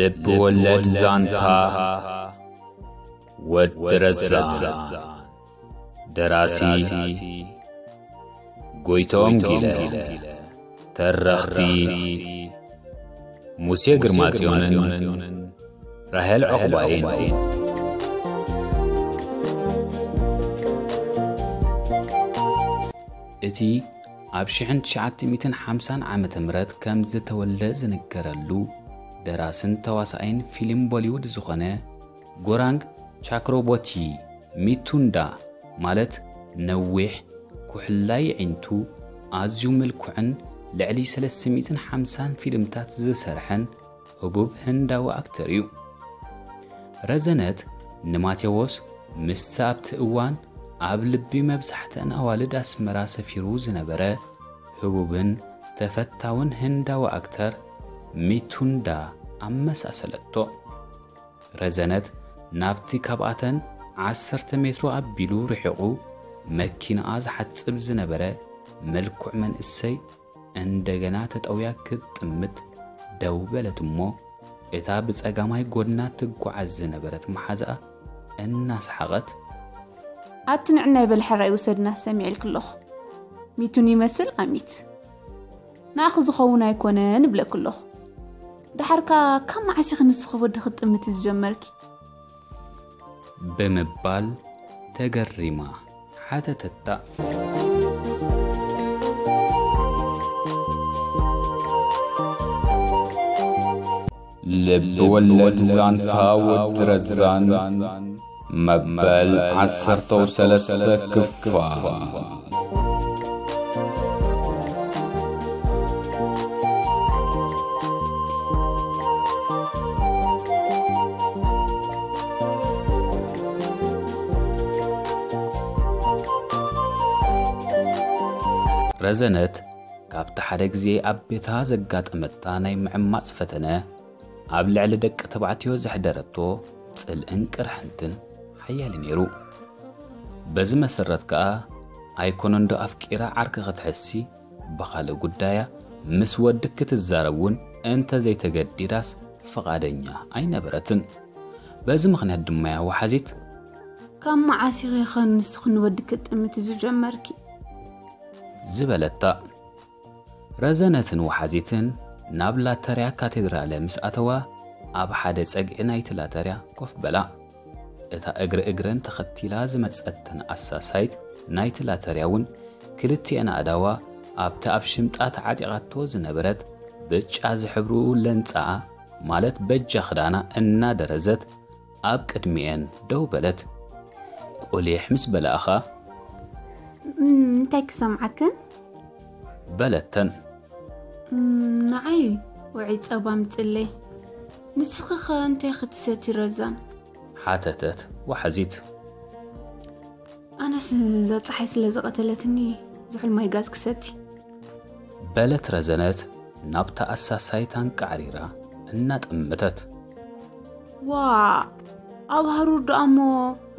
ልብ ወለድ ዛንታ ወዲ ረዛን። ደራሲ ጎይቶም ጊለ። ተረኽቲ ሙሴ ግርማጽዮንን ራሄል ዕቑባይን። እቲ ኣብ ሽሕን ትሽዓተ ሚእትን ሓምሳን ዓመተ ምህረት ከም ዝተወልደ ዝንገረሉ ደራስን ተዋሳኣይን ፊልም ቦሊውድ ዝኾነ ጎራንግ ቻክሮቦቲ ሚቱንዳ፣ ማለት ነዊሕ ኩሕላይ ኣዒንቱ፣ ኣዝዩ ምልኩዕን ልዕሊ ሰለስተ ሚእትን ሓምሳን ፊልምታት ዝሰርሐን ህቡብ ህንዳዊ ኣክተር እዩ። ረዘነት ንማቴዎስ ምስቲ ኣብቲ እዋን ኣብ ልቢ መብዛሕትአን ኣዋልድ ኣስመራ ሰፊሩ ዝነበረ ህቡብን ተፈታውን ህንዳዊ ኣክተር ሚቱንዳ ኣመሳሰለቶ። ረዘነት ናብቲ ካብኣተን ዓሰርተ ሜትሮ ኣቢሉ ርሒቑ መኪናኣ ዝሓጽብ ዝነበረ ምልኩዕ መንእሰይ እንደገና ተጠውያ ክትጥምት ደው በለት እሞ፣ እታ ብጸጋማይ ጎድና ትጓዓዝ ዝነበረት መሓዛኣ እናሰሓቐት፣ "ኣቲ ንዕናይ በል ሕራይ ውሰድና፣ ሰሚዐልኪ ኣለኹ። ሚቱን ይመስል ኣሚት። ንኣኺ ዝኸውን ኣይኮነን እብለኪ ኣለኹ። ደሓርካ ካብ መዓስ ኢኺ ንስኺ ወዲ ክትጥምቲ ዝጀመርኪ?" ብምባል ተገሪማ ሓተተታ። ልብ ወለድ ዛንታ ወዲ ረዛን መበል ዓሰርተ ሰለስተ ክፋል። ረዘነት ካብቲ ሓደ ግዜ ኣብ ቤታ ዘጋጠመታ ናይ ምዕማጽ ፈተነ፣ ኣብ ልዕሊ ደቂ ተባዕትዮ ዘሕደረቶ ጽልእን ቅርሕንትን ሓያል ነይሩ። በዚ መሰረት ከኣ፣ ኣይኮነንዶ ኣፍቂራ ዓርኪ ክትሕሲ፣ ብኻልእ ጉዳያ ምስ ወዲ ክትዛረብ እውን እንተ ዘይተገዲዳስ ፍቓደኛ ኣይነበረትን። በዚ ምኽንያት ድማ እያ ወሓዚት፣ "ካብ መዓስ ኢኺ ኸ ንስኺ ንወዲ ክትጥምቲ ዝጀመርኪ?" ዝበለታ። ረዘነትን ወሓዚትን ናብ ላተርያ ካቴድራለ ምስ ኣተዋ፣ ኣብ ሓደ ጸግዒ ናይቲ ላተርያ ኮፍ በላ። እታ እግሪ እግረን ተኸቲላ ዝመጸተን ኣሳሳይት ናይቲ ላተርያ እውን፣ ክልቲኤን ኣእዳዋ ኣብቲ ኣብ ሽምጣ ተዓጢቓቶ ዝነበረት ብጫ ዝሕብሩ ለንጻኣ፣ ማለት በጃ ክዳና እናደረዘት፣ ኣብ ቅድሚኤን ደው በለት። ቁሊሕ ምስ በላእኻ፣ "እም፣ እንታይ ክሰምዓክን?" በለተን። "እም፣ ንዓይ ውዑይ ጸባ ምጽለይ። ንስኺ ኸ እንታይ ክትሰቲ ረዛን?" ሓተተት ወሓዚት። "ኣነስ እዛ ጸሓይ ስለ ዝቐተለትኒ ዝሑል ማይ ጋዝ ክሰቲ." በለት ረዘነት ናብታ ኣሳሳይት ኣንቃዕሪራ እናጠመተት። "ዋ፣ ኣብ ሃሩር ደኣ እሞ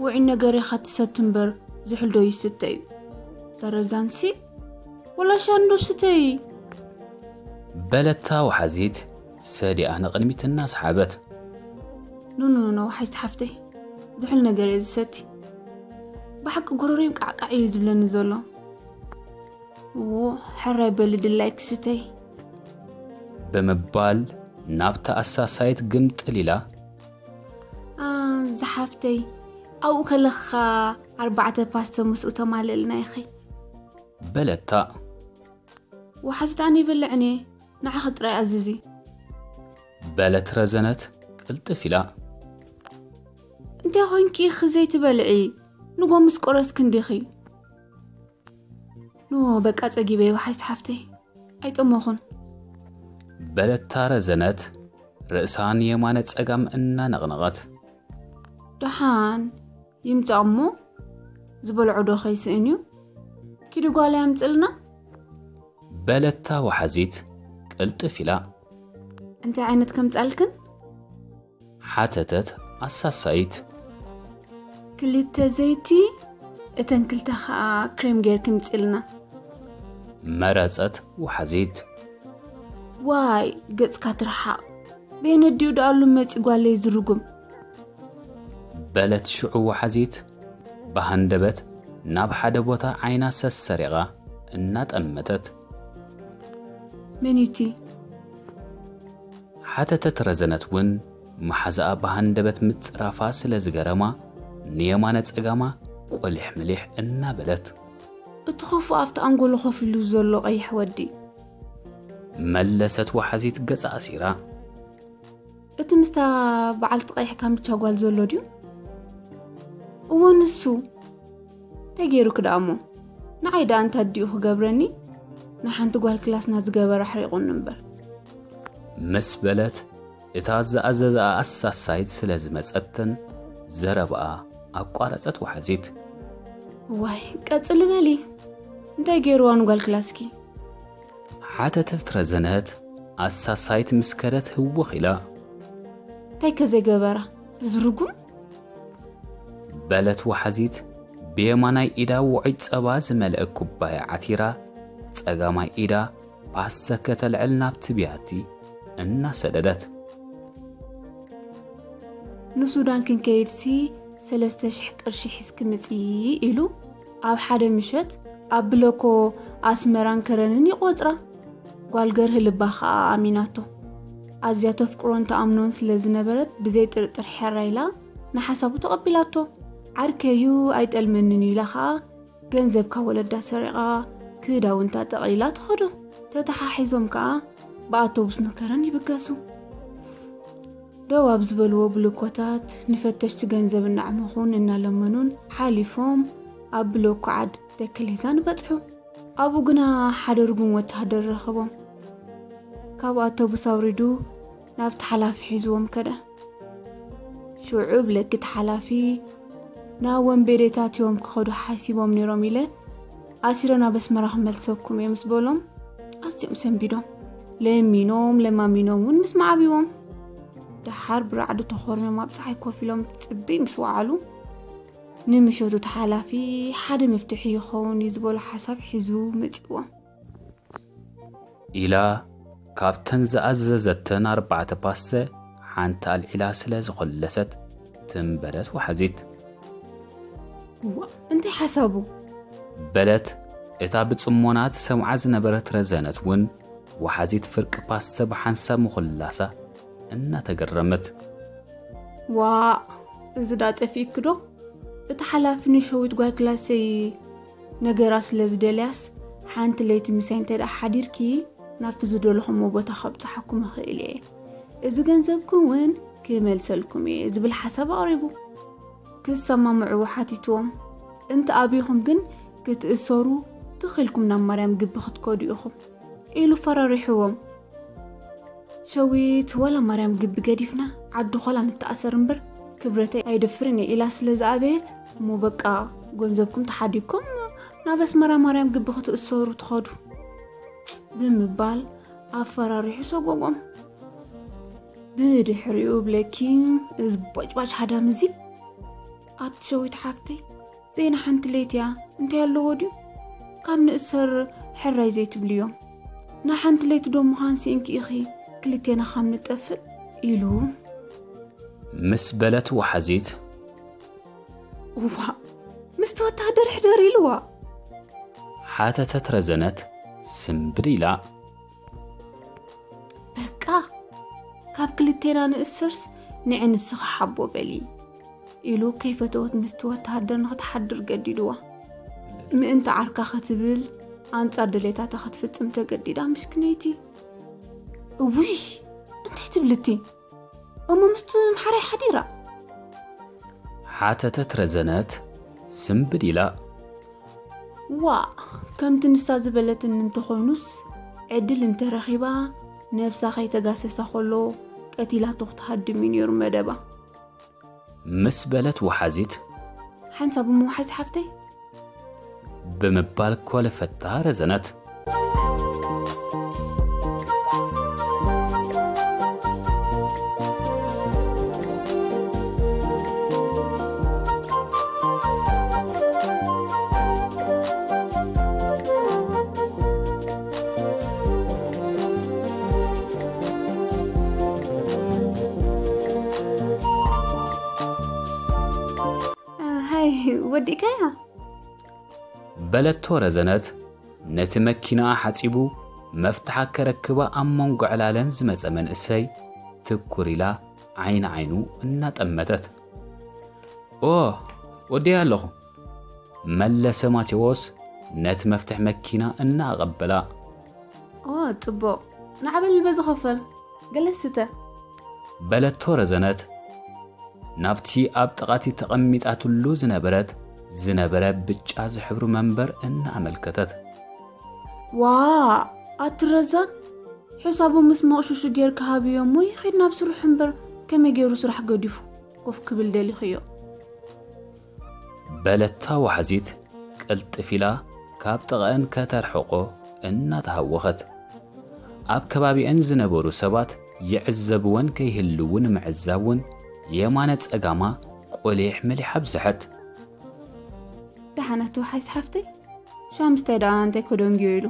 ውዑይ ነገር ኢኻ ትሰቲ እምበር ዝሑል ዶ ይስተ እዩ? እዛ ረዛንሲ ወላ ሻንዶ ስተይ!" በለታ ወሓዚት ሰዲኣ ንቕድሚት እናሰሓበት። "ኖ፣ ኖ፣ ኖ፣ ኖ፣ ወሓዚት ሓፍተይ፣ ዝሑል ነገር እየ ዝሰቲ። ብሓቂ ጎረሮይ ቃዕቃዕ እዩ ዝብለኒ ዘሎ። ዎ፣ ሕራይ በሊ ድላይኪ ስተይ." ብምባል ናብታ ኣሳሳይት ግምጥል ኢላ። "ኣ፣ ዝሓፍተይ፣ ኣብኡ ከለኻ ኣርባዕተ ፓስተ ምስኡ ተማልእልና ኢኺ?" በለታ። "ወሓዚት ኣነ ይበልዕን እየ፣ ንዓኺ ጥራይ ኣዝዚ።" በለት ረዘነት ቅልጥፍ ኢላ። "እንታይ ኾንኪ ኢኺ ዘይትበልዒ? ንጎ ምስ ቆረስኪ እንዲኺ?" "ኖ፣ በቃ ጸጊበ፣ ወሓዚት ሓፍተይ፣ ኣይጠመኹን።" በለታ ረዘነት ርእሳ ንየማነ ጸጋም እናነቕነቐት። "ደሓን ይምጻእ እሞ ዝበልዖ ዶ ከይስእን እዩ? ኪዲ ጓል ኣምጽልና?" በለታ ወሓዚት ቅልጥፍ ኢላ። "እንታይ ዓይነት ከምጻልክን?" ሓተተት ኣሳሳይት። "ክልተ ዘይቲ፣ እተን ክልተ ኸኣ ክሬም ጌርኪ ምጽልና።" መረጸት ወሓዚት። "ዋይ፣ ገጽካ ትርሓቕ፣ በየነዲኡ ደኣሉ መጺ ጓለይ ዝርጉም። በለት ሽዑ ወሓዚት ብሃንደበት ናብ ሓደ ቦታ ዓይና ሰሰሪቓ እናጠመተት። መን እዩ እቲ? ሓተተት ረዘነት እውን መሓዛኣ ብሃንደበት ምጽራፋ ስለ ዝገረማ ንየማነ ጸጋማ ቆሊሕ ምሊሕ እናበለት። እቲ ኸፉ ኣብቲ ኣንጎሎ ኮፍ ኢሉ ዘሎ ቀይሕ ወዲ። መለሰት ወሓዚት ገጻ ኣሲራ። እቲ ምስታ በዓልቲ ቀይሕ ካምቻ ጓል ዘሎ ድዩ? እዎ ንሱ። እንታይ ገይሩኪ ደኣ እሞ? ንዓይ ደኣ እንታይ ድዩ ክገብረኒ? ንሓንቲ ጓል ክላስና ዝገበረ ኣሕሪቑኒ እምበር። ምስ በለት እታ ዝኣዘዝኣ ኣሳሳይት ስለ ዝመጸትን ዘረባኣ ኣቋረጸት ወሓዚት። ዋይ ቀጽሊ በሊ። እንታይ ገይርዋ ንጓል ክላስኪ? ሓተተት ረዘነት ኣሳሳይት ምስ ከደት ህውኽ ኢላ። እንታይ ከዘይገበራ እዚ ርጉም? በለት ወሓዚት ብየማናይ ኢዳ ውዑይ ጸባ ዝመልአ ኩባያ ዓቲራ ጸጋማይ ኢዳ ፓስተ ከተልዕል ናብቲ ብያቲ እናሰደደት። ንሱዳን ክንከይድሲ ሰለስተ ሽሕ ቅርሺ ሒዝኪ ምጺ ኢሉ ኣብ ሓደ ምሸት ኣብ ብለኮ ኣስመራን ከረንን ይቖጽራ። ጓል ገርህ ልባ ኸኣ ኣሚናቶ። ኣዝያ ተፍቅሮን ተኣምኖን ስለ ዝነበረት ብዘይ ጥርጥር ሕራ ኢላ ንሓሳቡ ተቐቢላቶ። ዓርከዩ ኣይጠልመንን ኢላ ኸኣ ገንዘብ ካብ ወለዳ ሰሪቓ ክዳውንታ ጠቕሊላ ትኸዶ። ተተሓሒዞም ከኣ ብኣውቶቡስ ንከረን ይብገሱ። ደው ኣብ ዝበልዎ ብልኮታት ንፈተሽቲ ገንዘብ እናዕመኹን እናለመኑን ሓሊፎም ኣብ ብሎኮ ዓዲ ተከሌዛን በጽሑ። ኣብኡ ግና ሓደ ርጉም ወተሃደር ረኸቦም። ካብ ኣውቶቡስ ኣውሪዱ ናብቲ ሓላፊ ሒዝዎም ከደ። ሽዑ ብለኪ እቲ ሓላፊ ናብ ወንቤዴታት እዮም ክኸዱ ሓሲቦም ነይሮም ኢለ ኣሲረ ናብ ኣስመራ ክመልሰኩም እየ ምስ በሎም ኣዝዮም ሰንቢዶም። ለሚኖም ለማሚኖም እውን ምስ መዓብዎም ደሓር ብራዕዲ ተኾርምዮም ኣብ ፀሓይ ኮፍ ኢሎም ፅብይ ምስ ወዓሉ ንምሸቱ እቲ ሓላፊ ሓደ መፍትሒ ይኸውን እዩ ዝበሎ ሓሳብ ሒዙ መፂዎም። ኢላ ካብተን ዝኣዘዘተን ኣርባዕተ ፓስተ ሓንቲ ኣልዒላ ስለ ዝኾለሰት ትንበረት ወሓዚት። እዋ እንታይ ሓሳቡ? በለት እታ ብጽሞና ትሰምዓ ዝነበረት ረዘነት እውን ወሓዚት ፍርቂ ፓስተ ብሓንሳብ ምኹላሳ እናተገረመት። ዋእ እዚ ዳ ጠፊእኪ ዶ? እቲ ሓላፊ ንሸዊት ጓል ክላሰይ ነገራ ስለ ዝደልያስ ሓንቲ ለይቲ ምሳይ እንተ ደኣ ሓዲርኪ ናብቲ ዝደለኹሞ ቦታ ከብጽሓኩም እኽእል እየ። እዚ ገንዘብኩም እውን ክመልሰልኩም እየ ዝብል ሓሳብ ኣቕሪቡ። ክሰማምዕዎ ሓቲትዎም። እንተ ኣቢኹም ግን ክትእሰሩ ትኽ ኢልኩም ናብ ማርያም ግቢ ክትከዱ ኢኹም ኢሉ ፈራሪሕዎም። ሸዊት ዋላ ማርያም ግቢ ገዲፍና ዓዲ ኾላ ንተኣሰር እምበር ክብረተይ ኣይደፍርን እየ ኢላ ስለ ዝኣበየት እሞ በቃ ገንዘብኩም ተሓዲግኩም ናብ ኣስመራ ማርያም ግቢ ክትእሰሩ ትኸዱ ብምባል ኣፈራሪሑ ሰጎጎም። ብድሕሪኡ ብለኪ እዚ ቦጭባጭ ሃዳም እዚ ኣቲ ሸዊት ሓፍተይ ዘይና ሓንቲ ለይቲ እያ እንታይ ኣለዎ ድዩ ካብ ንእሰር ሕራይ ዘይትብልዮም ንሓንቲ ለይቲ ዶ ምዃን ስኢንኪ ኢኺ ክልቴና ካብ ንጠፍእ ኢሉ ምስ በለት ወሓዚት እዋ ምስቲ ወታደር ሕደር ኢልዋ ሓተተት ረዘነት ስምብድ ኢላ በቃ ካብ ክልቴና ንእስርስ ንዒ ንስኺ ሓቦ በሊ ኢሉ ከይፈተወት ምስቲ ወተሃደር ንኽትሓድር ገዲድዋ። ምእንቲ ዓርካ ክትብል ኣንጻር ድሌታታ ክትፍጽም ተገዲዳ ምስክነይቲ። እውይ እንታይ ትብልቲ እሞ ምስቲ ምሓራይ ሓዲራ ሓተተት ረዘነት ስምብድ ኢላ። ዋ ከምቲ ንሳ ዝበለትን እንተኾይኑስ ዕድል እንተረኺባ ነብሳ ከይተጋሰሳ ከሎ ቀቲላቶ ክትሃድም እዩ ነይሩ መደባ። ምስ በለት ወሓዚት ሓንሳብ እሞ ወሓዚ ሓፍተይ ብምባል ኮለፈታ ረዘነት። ወዲእካያ? በለቶ ረዘነት ነቲ መኪናኣ ሓጺቡ መፍትሓ ከረክባ ኣብ መንጎ ዕላለን ዝመጸ መንእሰይ ትኩር ኢላ ዓይኒ ዓይኑ እናጠመተት። ኦ፣ ወዲያ ኣለኹ፣ መለሰ ማቴዎስ ነቲ መፍትሕ መኪና እናኣቐበላ። ኦ፣ ጽቡቕ። ናዕበል በዚ ኸፈል። ገለ ስተ። በለቶ ረዘነት ናብቲ ኣብ ጥቓቲ ተቐሚጣትሉ ዝነበረት ዝነበረ ብጫ ዝሕብሩ መንበር እናኣመልከተት። ዋ፣ ኣቲ ረዛን፣ ሕሳቡ ምስ መቕሹሹ ጌርካ ሃብዮ እሞ ይኺድ ናብ ስርሑ እምበር ከመይ ገይሩ ስራሕ ገዲፉ ኮፍ ክብል ደሊኽዮ? በለታ ዋሕዚት ቅልጥፍ ኢላ ካብ ጥቓአን ከተርሕቆ እናተሃወኸት። ኣብ ከባቢአን ዝነበሩ ሰባት ይዕዘብወን ከይህልዉ ንምዕዛብ እውን የማነ ጸጋማ ቆሊሕ መሊሓ ኣብዝሐት። ደሓናት ተወሓይት ሓፍተይ፣ ሻምስታይ ደኣ እንታይ ከደንግዮ ኢሉ?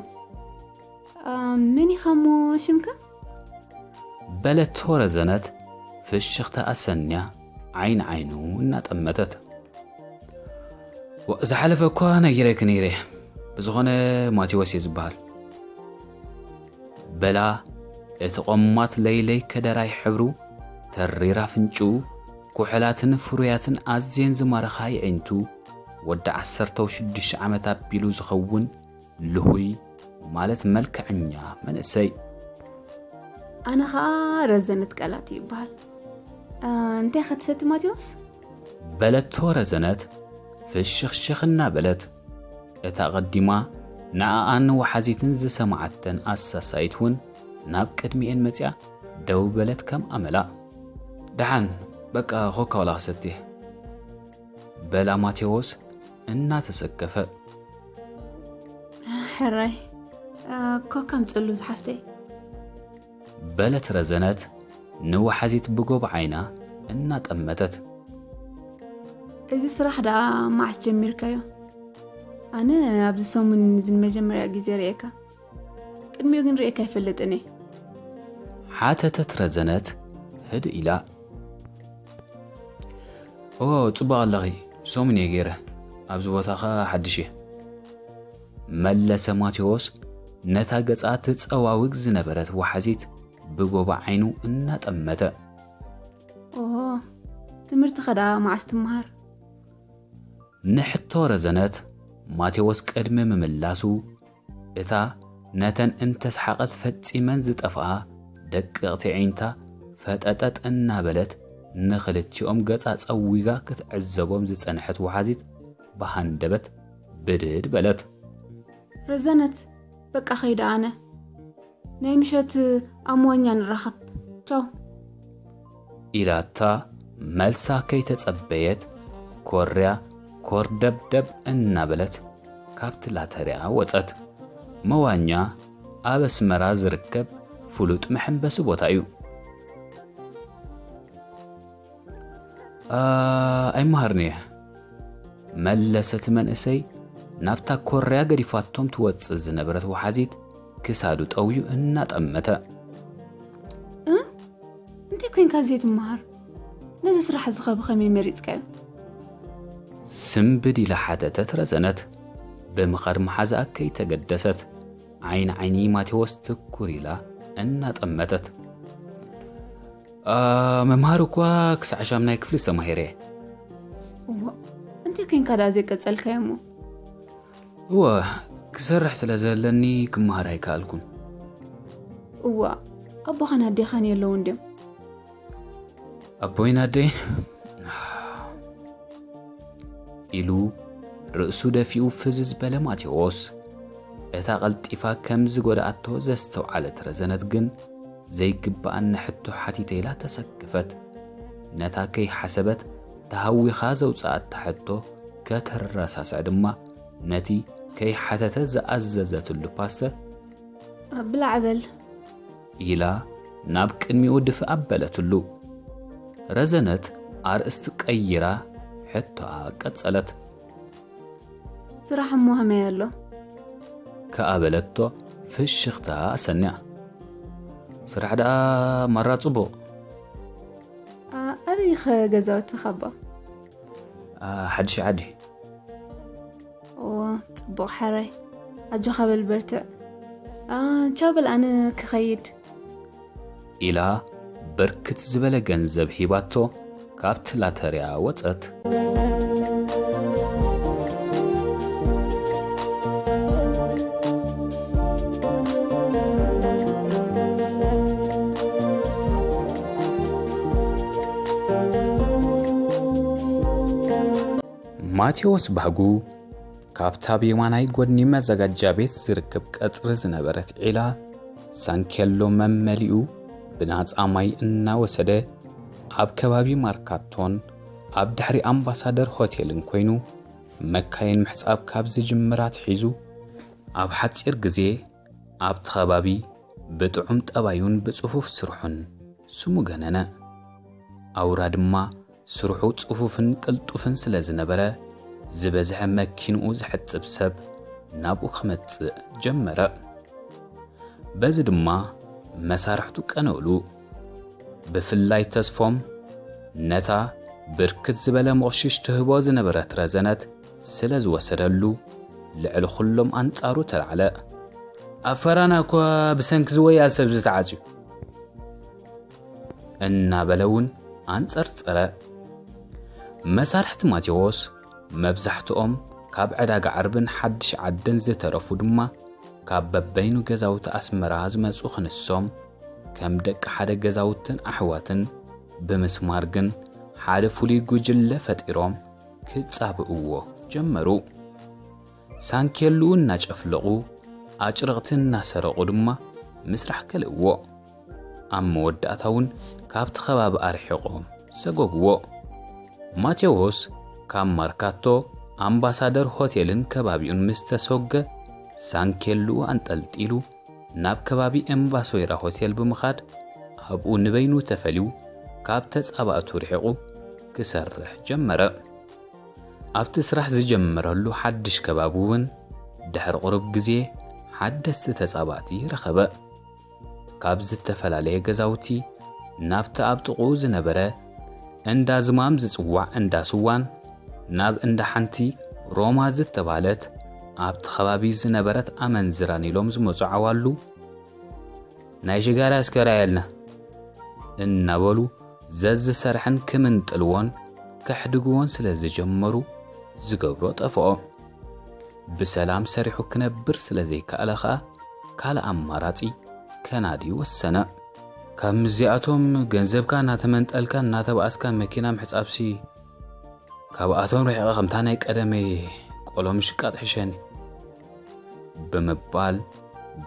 ኣ፣ መን ኢኻ እሞ ሽምካ? በለቶ ረዘነት ፍሽኽታ ኣሰንያ ዓይኒ ዓይኑ እናጠመተት። ዋ፣ ዝሓለፈ እኳ ነጊረኪ ነይረ። ብዝኾነ ማቴዎስ እየ ዝበሃል። በላ እቲ ቆማት ለይለይ ከደራይ ሕብሩ፣ ተሪር ኣፍንጭኡ፣ ኩሕላትን ፍሩያትን ኣዝየን ዝማርኻ የዒንቱ፣ ወዲ ዓሰርተ ሽዱሽተ ዓመት ኣቢሉ ዝኸውን ልሁይ ማለት መልክዐኛ መንእሰይ። ኣነ ኸኣ ረዘነት ቃላት ይበሃል። ኣ፣ እንታይ ኸትሰቲ ማቴዎስ? በለቶ ረዘነት ፍሽኽሽኽ እናበለት። እታ ቐዲማ ንኣኣን ወሓዚትን ዝሰማዓተን ኣሳሳይት እውን ናብ ቅድሚኤን መጽያ ደው በለት ከም ኣመላ። ደሓን፣ በቃ ኮካ ዋላ ክሰቲ። በላ ማቴዎስ እናተሰከፈ። ሕራይ፣ ኣ፣ ኮካ ምጽሉ ዝሓፍተይ። በለት ረዘነት ንወሓዚት ብጎብ ዓይና እናጠመተት። እዚ ስራሕ ደኣ መዓስ ጀሚርካዮ? ኣነ ኣብዚ ሰሙን እዚ ንመጀመርያ ግዜ ርእየካ። ቅድሚኡ ግን ርእየካ ኣይፈልጥን እየ። ሓተተት ረዘነት ህድእ ኢላ። ኦ፣ ጽቡቕ ኣለኺ፣ ሰሙን እየ ገይረ። ኣብዚ ቦታ ኸኣ ሓድሽ እየ። መለሰ ማቴዎስ ነታ ገጻ ትጸዋውግ ዝነበረት ወሓዚት ብጎባ ዓይኑ እናጠመተ። ኦሆ፣ ትምህርቲ ኸ ደኣ መዓስ ትመሃር? ንሕቶ ረዘነት ማቴዎስ ቅድሚ ምምላሱ፣ እታ ነተን እንተስሓቐት ፈጺመን ዝጠፍኣ ደቀቕቲ ዒንታ ፈጠጠጥ እናበለት ንኽልቲኦም ገጻ ጸዊጋ ክትዕዘቦም ዝጸንሐት ወሓዚት ብሃንደበት ብድድ በለት። ረዘነት፣ በቃ ኸይደ ኣነ። ናይ ምሸት ኣብ መዋኛ ንራኸብ። ቻው። ኢላታ መልሳ ከይተጸበየት ኮርያ ኮርደብደብ እናበለት ካብቲ ላተሪያ ወጸት። መዋኛ ኣብ ኣስመራ ዝርከብ ፍሉጥ መሐንበሲ ቦታ እዩ። ኣ፣ ኣይመሃርን እየ። መለሰ እቲ መንእሰይ ናብታ ኮርያ ገዲፋቶም ትወጽእ ዝነበረት ወሓዚት ክሳዱ ጠውዩ እናጠመተ። እ? እንታይ ኮይንካ ዘይትመሃር? ነዚ ስራሕ እዚ ኸ ብኸመይ መሪጽካዮ? ስምብድ ኢላ ሓተተት ረዘነት ብምኻድ መሓዛኣ ከይተገደሰት። ዓይኒ ዓይኒ ማቴዎስ ትኩር ኢላ እናጠመተት። ኣ፣ ምምሃር እኳ ክሳዕ ሻምናይ ክፍሊ ዝተማሂረ እየ። እዋ፣ እንታይ ኮይንካ ደኣ ዘይቀጸልካዮ እሞ? እወ፣ ክሰርሕ ስለ ዘለኒ ክመሃር ኣይከኣልኩን። እዋ፣ ኣቦኻን ኣዴኻን የለውን ድዮም? ኣቦይን ኣደይን ኢሉ ርእሱ ደፊኡ ፍዝዝ በለ ማቴዎስ። እታ ቀልጢፋ ከም ዝጎድኣቶ ዘስተውዓለት ረዘነት ግን ዘይግብኣኒ ሕቶ ሓቲተ ኢላ ተሰከፈት። ነታ ከይሓሰበት ተሃዊኻ ዘውጽኣታ ሕቶ ከተረሳስዕ ድማ ነቲ ከይሓተተ ዝኣዘዘትሉ ፓስተር ብላዕ በል። ኢላ ናብ ቅድሚኡ ድፍእ ኣበለትሉ። ረዘነት ኣርእስቲ ቀይራ ሕቶኣ ቀጸለት። ስራሕ እሞ ከመይ ኣሎ? ከኣ በለቶ ፍሽኽታ ኣሰንያ። ስራሕ ደኣ ማራ ጽቡቕ። ኣ-፣ ኣበይ ኢኸ ገዛውቲ ካባ? ኣ፣ ሓድሽ ዓዲ። እዎ፣ ጽቡቕ ሓራይ። ኣጆኻ በል በርትዕ። ቻው በል ኣነ ክኸይድ። ኢላ ብርክት ዝበለ ገንዘብ ሂባቶ ካብቲ ላተርያ ወጸት። ማቴዎስ ባህጉ ካብታ ብየማናይ ጎድኒ መዘጋጃ ቤት ዝርከብ ቀጽሪ ዝነበረት ዒላ ሳንኬሎ መመሊኡ ብናጻ ማይ እናወሰደ ኣብ ከባቢ ማርካቶን ኣብ ድሕሪ ኣምባሳደር ሆቴልን ኮይኑ መካይን ምሕጻብ ካብ ዝጅምር ኣትሒዙ ኣብ ሓጺር ግዜ ኣብቲ ከባቢ ብጥዑም ጠባዩን ብጽፉፍ ስርሑን ስሙ ገነነ። ኣውራ ድማ ስርሑ ጽፉፍን ቅልጡፍን ስለ ዝነበረ ዝበዝሐ መኪንኡ ዝሕጽብ ሰብ ናብኡ ክመጽእ ጀመረ። በዚ ድማ መሳርሕቱ ቀነውሉ። ብፍላይ ተስፎም ነታ ብርክት ዝበለ መቕሽሽ ትህቦ ዝነበረት ረዘነት ስለ ዝወሰደሉ ልዕሊ ኩሎም ኣንጻሩ ተላዕለ። ኣፈራና እኳ ብሰንኪ ዝወያል ሰብ ዝተዓጽዩ እናበለ እውን ኣንጸርጸረ። መሳርሕቲ ማቴዎስ መብዛሕትኦም ካብ ዕዳጋ ዓርብን ሓድሽ ዓድን ዝተረፉ ድማ ካብ በበይኑ ገዛውቲ ኣስመራ ዝመጹ ክንሶም ከም ደቂ ሓደ ገዛውትን ኣሕዋትን ብምስማር ግን ሓደ ፍሉይ ጉጅለ ፈጢሮም ክጻብእዎ ጀመሩ። ሳንኬሉ እናጨፍለቑ ኣጭርቕቲ እናሰረቑ ድማ ምስራሕ ከልእዎ። ኣብ መወዳእታ እውን ካብቲ ከባቢ ኣርሒቖም ሰጎግዎ። ማቴዎስ ካብ ማርካቶ ኣምባሳደር ሆቴልን ከባቢኡን ምስ ተሰጎገ ሳንኬሉ ኣንጠልጢሉ ናብ ከባቢ ኤምባሶይራ ሆቴል ብምኻድ ኣብኡ ንበይኑ ተፈልዩ ካብ ተጻባእቱ ርሒቑ ክሰርሕ ጀመረ። ኣብቲ ስራሕ ዝጀመረሉ ሓድሽ ከባቢ እውን ድሕሪ ቁሩብ ግዜ ሓደስቲ ተጻባእቲ ረኸበ። ካብ ዝተፈላለየ ገዛውቲ ናብቲ ኣብ ጥቕኡ ዝነበረ እንዳ ዝማም ዝጽዋዕ እንዳ ስዋን ናብ እንዳ ሓንቲ ሮማ ዝተባህለት ኣብቲ ከባቢ ዝነበረት ኣመንዝራን ኢሎም ዝመጹ ዓዋሉ ናይ ሽጋራ እስከ ርኣየልና እናበሉ ዘዝሰርሐን ክምንጥልዎን ከሕድግዎን ስለ ዝጀመሩ ዝገብሮ ጠፍኦ። ብሰላም ሰሪሑ ክነብር ስለ ዘይከኣለ ኸኣ ካልእ ኣማራጺ ከናዲ ወሰነ። ካብ ምስዚኣቶም ገንዘብካ እናተመንጠልካ እናተባኣስካ መኪና ምሕጻብሲ ካብኣቶም ርሒቐ ከምታ ናይ ቀደመይ ቆሎ ምሽቃጥ ሕሸኒ ብምባል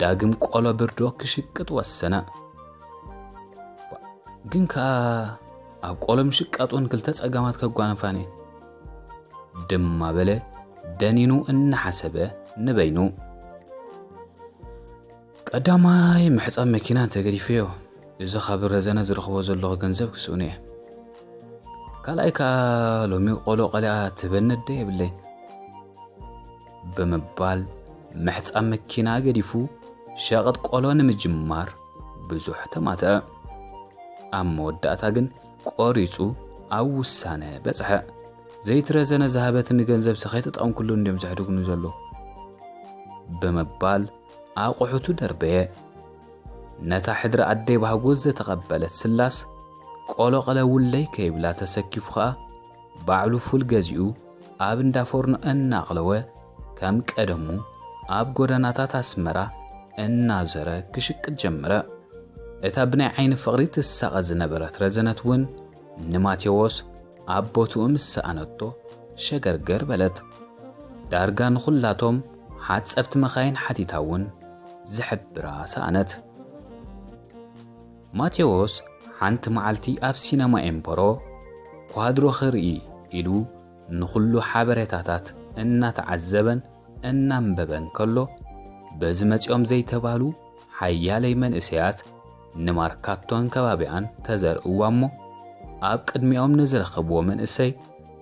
ዳግም ቆሎ ብርዶ ክሽቅጥ ወሰነ። ግን ከኣ ኣብ ቆሎ ምሽቃጥ እውን ክልተ ጸገማት ከጓንፋን እየን ድማ በለ ደኒኑ እናሓሰበ ንበይኑ። ቀዳማይ ምሕጻብ መኪና እንተገዲፈዮ እዚ ካብ ረዘነ ዝረኽቦ ዘለኹ ገንዘብ ክስእኑ እየ። ካልኣይ ከኣ ሎሚ ቆሎ ቀሊኣ ትበኒ ኣደ የብለይን ብምባል ምሕጻብ መኪና ገዲፉ ሸቐጥ ቆሎ ንምጅማር ብዙሕ ተማተአ። ኣብ መወዳእታ ግን ቆሪጹ ኣብ ውሳነ በጽሐ። ዘይትረዘነ ዝሃበትኒ ገንዘብ ሰኸይተጠቐምኩሉ እንድዮም ዘሕድጉኒ ዘለዉ ብምባል ኣቑሑቱ ደርበየ። ነታ ሕድሪ ኣደይ ባህጎ ዝተቐበለት ስላስ ቆሎ ቀለውለይ ከይብላ ተሰኪፉ ኸኣ ባዕሉ ፉል ገዚኡ ኣብ እንዳ ፎርኖ እናቕለወ ከም ቀደሙ ኣብ ጎደናታት ኣስመራ እናዘረ ክሽቅጥ ጀመረ። እታ ብናይ ዓይኒ ፍቕሪ ትሳቐ ዝነበረት ረዘነት እውን ንማቴዎስ ኣብ ቦትኡ ምስ ሰኣነቶ ሸገርገር በለት። ዳርጋ ንኹላቶም ሓጸብቲ መኻይን ሓቲታ እውን ዝሕብራ ሰኣነት። ማቴዎስ ሓንቲ መዓልቲ ኣብ ሲነማ ኤምፖሮ ኳድሮ ክርኢ ኢሉ ንኹሉ ሓበሬታታት እናተዓዘበን እናንበበን ከሎ በዚ መጺኦም ዘይተባህሉ ሓያለይ መንእሰያት ንማርካቶን ከባቢኣን ተዘርእዋ እሞ ኣብ ቅድሚኦም ንዝረኸብዎ መንእሰይ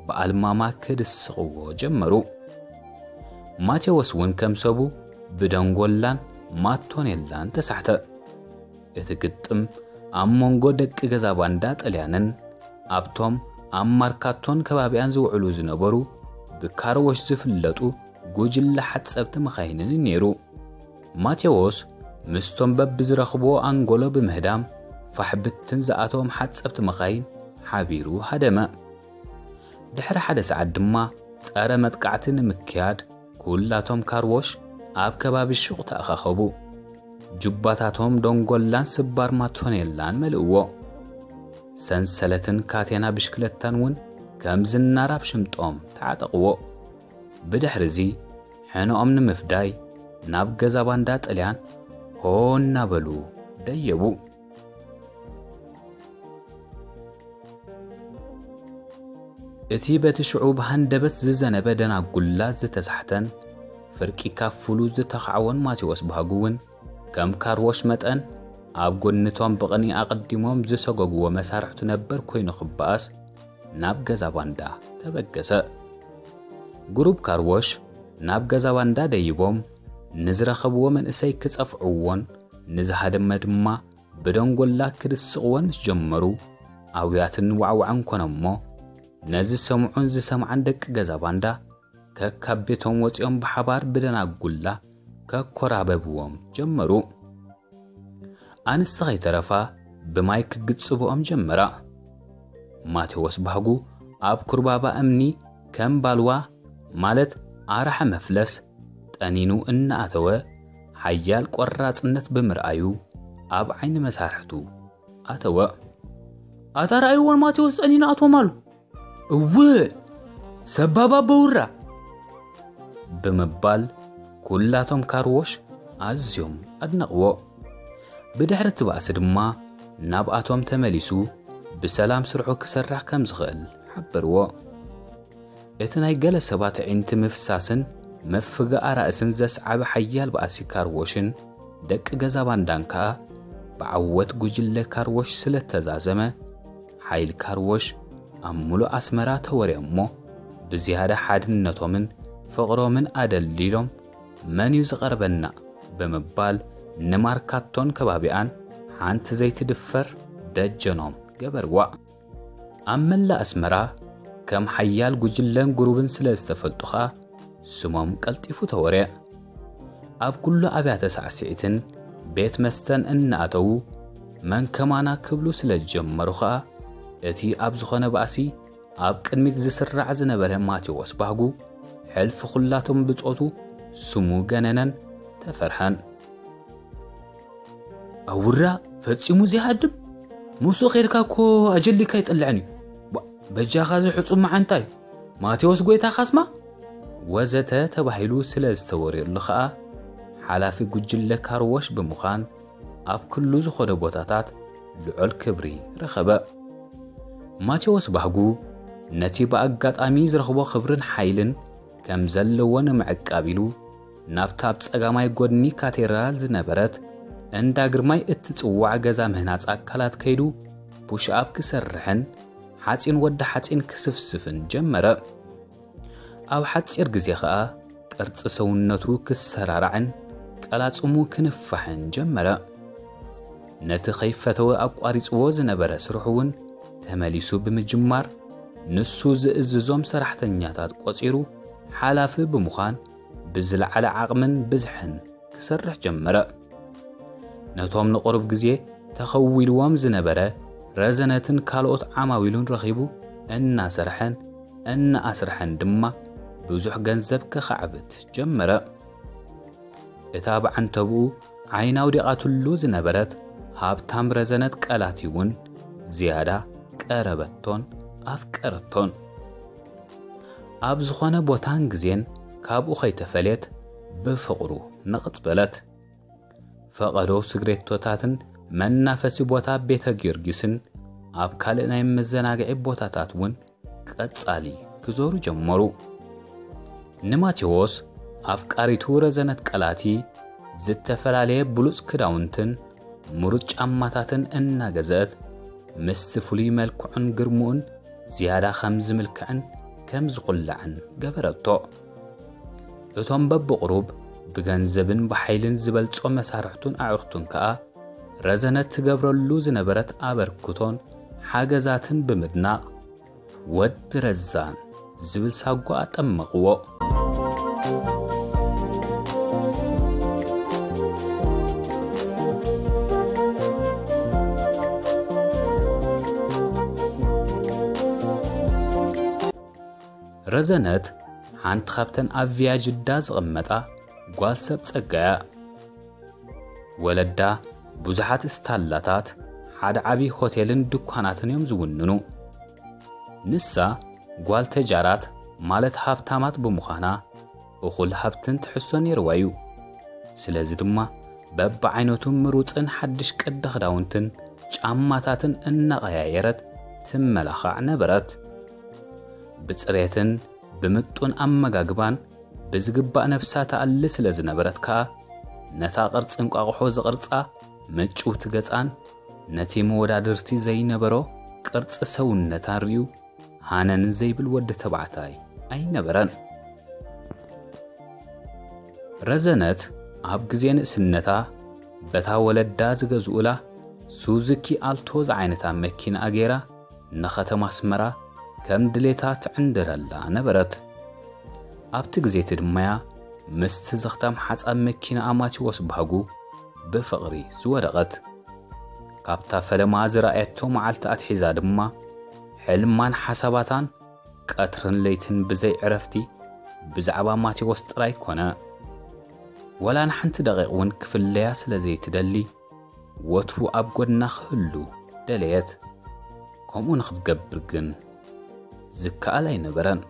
ብኣልማማ ክድስቕዎ ጀመሩ። ማቴዎስ እውን ከም ሰቡ ብደንጎላን ማቶኔላን ተሳሕተ። እቲ ግጥም ኣብ መንጎ ደቂ ገዛ ባንዳ ጥልያንን ኣብቶም ኣብ ማርካቶን ከባቢኣን ዝውዕሉ ዝነበሩ ብካርዎሽ ዝፍለጡ ጉጅለ ሓጸብቲ መኻይንን ነይሩ። ማቴዎስ ምስቶም በብዝረኽብዎ ኣንጎሎ ብምህዳም ፋሕብትን ዝኣተዎም ሓጸብቲ መኻይን ሓቢሩ ሃደመ። ድሕሪ ሓደ ሰዓት ድማ ጸረ መጥቃዕቲ ንምክያድ ኩላቶም ካርዎሽ ኣብ ከባቢ ሹቕ ተኣኻኸቡ። ጁባታቶም ደንጎላን ስባር ማቶኔላን መልእዎ። ሰንሰለትን ካቴና ብሽክለታን እውን ከም ዝናር ኣብ ሽምጦም ተዓጠቕዎ። ብድሕርዚ ሕነኦም ንምፍዳይ ናብ ገዛ ባንዳ ጥልያን ሆ እናበሉ ደየቡ። እቲ በቲ ሽዑ ብሃንደበት ዝዘነበ ደናጉላ ዝተሳሕተን ፍርቂ ካፍሉ ዝተኻዕወን ማቴዎስ ባህጉ እውን ከም ካርዎሽ መጠን ኣብ ጎኒቶም ብቕኒ ኣቐዲሞም ዝሰጎግዎ መሳርሕቱ ነበር ኮይኑ ክበኣስ ናብ ገዛ ባንዳ ተበገሰ። ግሩብ ካርዎሽ ናብ ገዛ ባንዳ ደይቦም ንዝረኸብዎ መንእሰይ ክጸፍዕዎን ንዝሃደመ ድማ ብደንጎላ ክድስቕዎን ምስ ጀመሩ ኣውያትን ዋዕዋዕን ኮነሞ ነዚ ሰምዑን ዝሰምዓን ደቂ ገዛ ባንዳ ከካብ ቤቶም ወጺኦም ብሓባር ብደናጉላ ከኮራበብዎም ጀመሩ። ኣንስቲ ከይተረፋ ብማይ ክግጽብኦም ጀመራ። ማቴዎስ ባህጉ ኣብ ኩርባባ እምኒ ከም ባልዋ ማለት ኣራሐ መፍለስ ጠኒኑ እናኣተወ ሓያል ቆራጽነት ብምርኣዩ ኣብ ዓይኒ መሳርሕቱ ኣተወ። ኣታ ረኣይዎን ማቴዎስ ጠኒኑ ኣትዎም ኣሎ። እወ ሰባባ በውራ ብምባል ኩላቶም ካርዎሽ ኣዝዮም ኣድነቕዎ። ብድሕሪ እቲ ባእሲ ድማ ናብኣቶም ተመሊሱ ብሰላም ስርሑ ክሰርሕ ከም ዝኽእል ሓበርዎ። እቲ ናይ ገለ ሰባት ኣዒንቲ ምፍሳስን ምፍጋኣ ራእስን ዘስዓበ ሓያል ባእሲ ካርዎሽን ደቂ ገዛ ባንዳን ከኣ ብዓወት ጉጅለ ካርዎሽ ስለ ተዛዘመ ሓይል ካርዎሽ ኣብ ሙሉእ ኣስመራ ተወርየ እሞ ብዝያዳ ሓድነቶምን ፍቕሮምን ኣደልዲሎም መን እዩ ዝቐርበና ብምባል ንማርካቶን ከባቢኣን ሓንቲ ዘይትድፈር ደጀኖም ገበርዋ። ኣብ መላእ ኣስመራ ከም ሓያል ጉጅለን ጉሩብን ስለ ዝተፈልጡ ኸኣ ስሞም ቀልጢፉ ተወርየ። ኣብ ኩሉ ኣብያተ ሳዕስዒትን ቤት መስተን እናኣተዉ መን ከማና ክብሉ ስለ ዝጀመሩ ኸኣ እቲ ኣብ ዝኾነ ባእሲ ኣብ ቅድሚት ዝስራዕ ዝነበረ ማቴዎስ ባህጉ ሕልፊ ኩላቶም ብጾቱ ስሙ ገነነን ተፈርሐን። ኣውራ ፈጺሙ ዘይሃድም ምስኡ ኸይድካ እኮ ኣጀሊካ ኣይጥልዕን እዩ። ባ- በጃኻ እዚ ሕጹብ መዓንታ እዩ። ማቴዎስ ጎይታ ካስማ ወዘተ ተባሂሉ ስለ ዝተወርየሉ ኸኣ ሓላፊ ጉጅለ ካርዎሽ ብምዃን ኣብ ክሉ ዝኾነ ቦታታት ልዑል ክብሪ ረኸበ። ማቴዎስ ባህጉ ነቲ ብኣጋጣሚ ዝረኽቦ ክብርን ሓይልን ከም ዘለዎ ንምዕቃብ ኢሉ ናብታ ኣብ ጸጋማይ ጎድኒ ካቴድራል ዝነበረት እንዳ ግርማይ እትጽዋዕ ገዛ ምህናጽ ኣካላት ከይዱ ፑሽኣፕ ክሰርሕን ሓጺን ወዲ ሓጺን ክስፍስፍን ጀመረ። ኣብ ሓጺር ግዜ ኸኣ ቅርጺ ሰውነቱ ክሰራራዕን ቀላጽሙ ክንፋሕን ጀመረ። ነቲ ከይፈተወ ኣቋሪጽዎ ዝነበረ ስርሑ እውን ተመሊሱ ብምጅማር ንሱ ዝእዝዞም ሰራሕተኛታት ቆጺሩ ሓላፊ ብምዃን ብዝለዓለ ዓቕምን ብዝሕን ክሰርሕ ጀመረ። ነቶም ንቕሩብ ግዜ ተኸዊልዎም ዝነበረ ረዘነትን ካልኦት ዓማዊሉን ረኺቡ እናሰርሐን እናኣስርሐን ድማ ብዙሕ ገንዘብ ከኻዕብት ጀመረ። እታ ብዓንተብኡ ዓይና ኣውዲቓትሉ ዝነበረት ሃብታም ረዘነት ቀላቲ እውን ዝያዳ ቀረበቶን ኣፍቀረቶን። ኣብ ዝኾነ ቦታን ግዜን ካብኡ ከይተፈልየት ብፍቕሩ ንቕጽ በለት። ፈቐዶ ስግሬቶታትን መናፈሲ ቦታ ቤተ ጊዮርጊስን ኣብ ካልእ ናይ መዘናግዒ ቦታታት እውን ቀጻሊ ክዞሩ ጀመሩ። ንማቴዎስ ኣፍቃሪቱ ረዘነት ቀላቲ ዝተፈላለየ ብሉጽ ክዳውንትን ምሩጽ ጫማታትን እናገዘአት ምስቲ ፍሉይ መልክዑን ግርምኡን ዝያዳ ከም ዝምልክዕን ከም ዝኹላዕን ገበረቶ። እቶም በብቕሩብ ብገንዘብን ብሓይልን ዝበልጾ መሳርሕቱን ኣዕሩኽቱን ከኣ ረዘነት ትገብረሉ ዝነበረት ኣበርክቶን ሓገዛትን ብምድናቕ ወዲ ረዛን ዝብል ሳጓ ኣጠመቕዎ። ረዘነት ሓንቲ ካብተን ኣብ ቪያ ጅዳ ዝቕመጣ ጓል ሰብ ጸጋ እያ። ወለዳ ብዙሓት ስታላታት፣ ሓደ ዓቢ ሆቴልን ድኳናትን እዮም ዝውንኑ። ንሳ ጓል ተጃራት ማለት ሃብታማት ብምዃና እኹል ሃብትን ትሕዝቶ ነይርዋ እዩ። ስለዚ ድማ በብዓይነቱ ምሩጽን ሓድሽ ቅዲ ክዳውንትን ጫማታትን እናቐያየረት ትመላኻዕ ነበረት። ብጽሬትን ብምጡን ኣመጋግባን ብዝግባእ ነብሳ ትኣሊ ስለ ዝነበረት ከኣ፣ ነታ ቅርጺ እንቋቑሖ ዝቕርጻ ምጭውቲ ገጻን ነቲ መወዳድርቲ ዘይነበሮ ቅርጺ ሰውነታን ርእዩ ሃነን ዘይብል ወዲ ተባዕታይ ኣይነበረን። ረዘነት ኣብ ግዜ ንእስነታ በታ ወለዳ ዝገዝኡላ ሱዙኪ ኣልቶ ዝዓይነታ መኪና ኣገይራ ንኸተማ ኣስመራ ከም ድሌታ ትዕንድረላ ነበረት። ኣብቲ ግዜ እቲ ድማያ ምስቲ ዘኽታም ሓጻብ መኪና ኣማቲዎስ ባህጉ ብፍቕሪ ዝወደቐት። ካብታ ፈለማ ዝረኣየቶ መዓልቲ ኣትሒዛ ድማ ሕልማን ሓሳባታን ቀትርን ለይትን ብዘይ ዕረፍቲ ብዛዕባ ማቴዎስ ጥራይ ኮነ። ወላ ንሓንቲ ደቂቕ እውን ክፍለያ ስለ ዘይትደሊ ወትሩ ኣብ ጎድና ክህሉ ደለየት። ከምኡ ንኽትገብር ግን ዝከኣል ኣይነበረን።